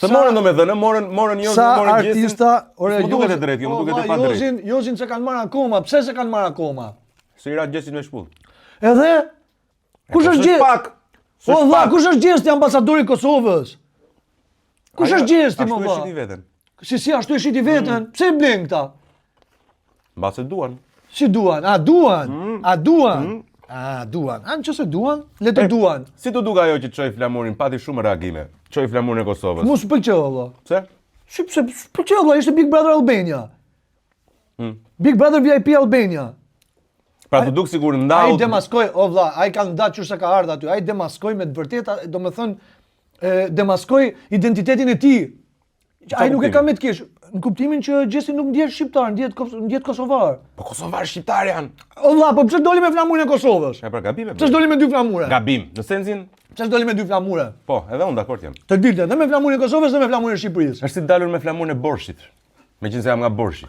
S'të morën domethënë, morën morën Jozin, Sa morën Gjestin. artista, ore Më duket e drejtë, jo, më po, duket e vlla, padrejtë. Jozin, Jozin s'e kanë marrë akoma, pse s'e kanë marrë akoma? Se i ra Gjestit me shpull. Edhe kush Po, është s'është Gjesti? Pak. O S'është vlla, pak. kush është Gjesti ambasadori i Kosovës? Kush Ajo, është Gjesti më Ashtu e vlla? shiti veten. Si si ashtu e shiti veten? Mm. Pse e blen këta? Mbase duan. Si duan? A duan? Mm. A duan? A duan? A nëse duan, le të duan. Si t'u duk ajo që çoi flamurin, pati shumë reagime. Çoi flamurin e Kosovës. Mu s'pëlqeu valla. Pse? Si pse s'pëlqeu valla, ishte Big Brother Albania. Mm. Big Brother VIP Albania. Pra t'u duk sikur ndau. Ai demaskoi, o vlla, ai ka nda qysh se ka ardhur aty. Ai demaskoi me të vërtetë, domethënë e demaskoi identitetin e tij. Që Ai nuk e ka me të keq, në kuptimin që Gjesti nuk ndjehet shqiptar, ndjehet ndjehet kosovar. Po kosovar shqiptar janë. O vlla, po pse doli me flamurin e Kosovës? E pra gabim e Pse doli me dy flamure? Gabim, në sensin Pse doli me dy flamure? Po, edhe unë dakord jam. Të dilte dhe me flamurin e Kosovës dhe me flamurin e Shqipërisë. Është si dalur me flamurin e Borshit. Meqenëse jam nga Borshi.